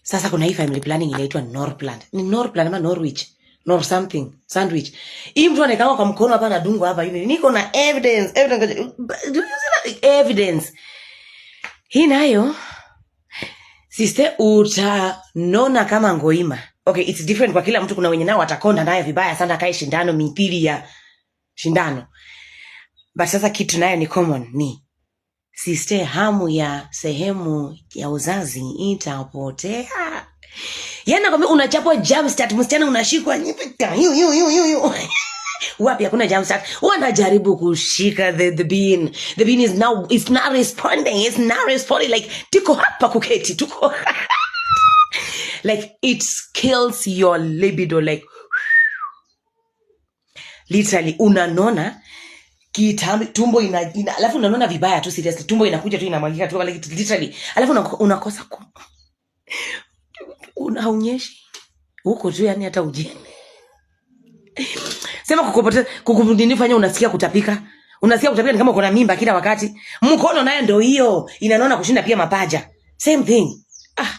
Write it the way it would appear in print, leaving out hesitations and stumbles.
Sasa kuna hii family planning inaitwa Norplant. Ni Norplant ama Norwich? Nor something, sandwich. Hii mtu anaekanga kwa mkono hapa, anadungwa hapa hivi. Niko na evidence, evidence. Do you see that? Evidence. Hii nayo, sister, utanona kama ngoima. Okay, it's different kwa kila mtu. Kuna wenye nao watakonda nayo vibaya sana, kae shindano mithili ya shindano. But sasa kitu nayo ni common ni, sister, hamu ya sehemu ya uzazi itapotea. Yaani nakwambia unachapwa jump start, msichana unashikwa yu yu yu yu yu. Wapi, hakuna jump start. Wanajaribu kushika the bean. The bean is now, it's not responding. It's not responding, like tuko hapa kuketi, tuko like, it kills your libido, like literally unanona kitambi, tumbo ina alafu unanona vibaya tu, seriously, tumbo inakuja tu inamwagika tu, like literally, alafu unakosa haunyeshi huko tu, yani hata ujene sema kukupoteza kukunini fanya unasikia kutapika, unasikia kutapika ni kama uko na mimba kila wakati. Mkono nayo ndio hiyo inanona kushinda pia mapaja, same thing. Ah.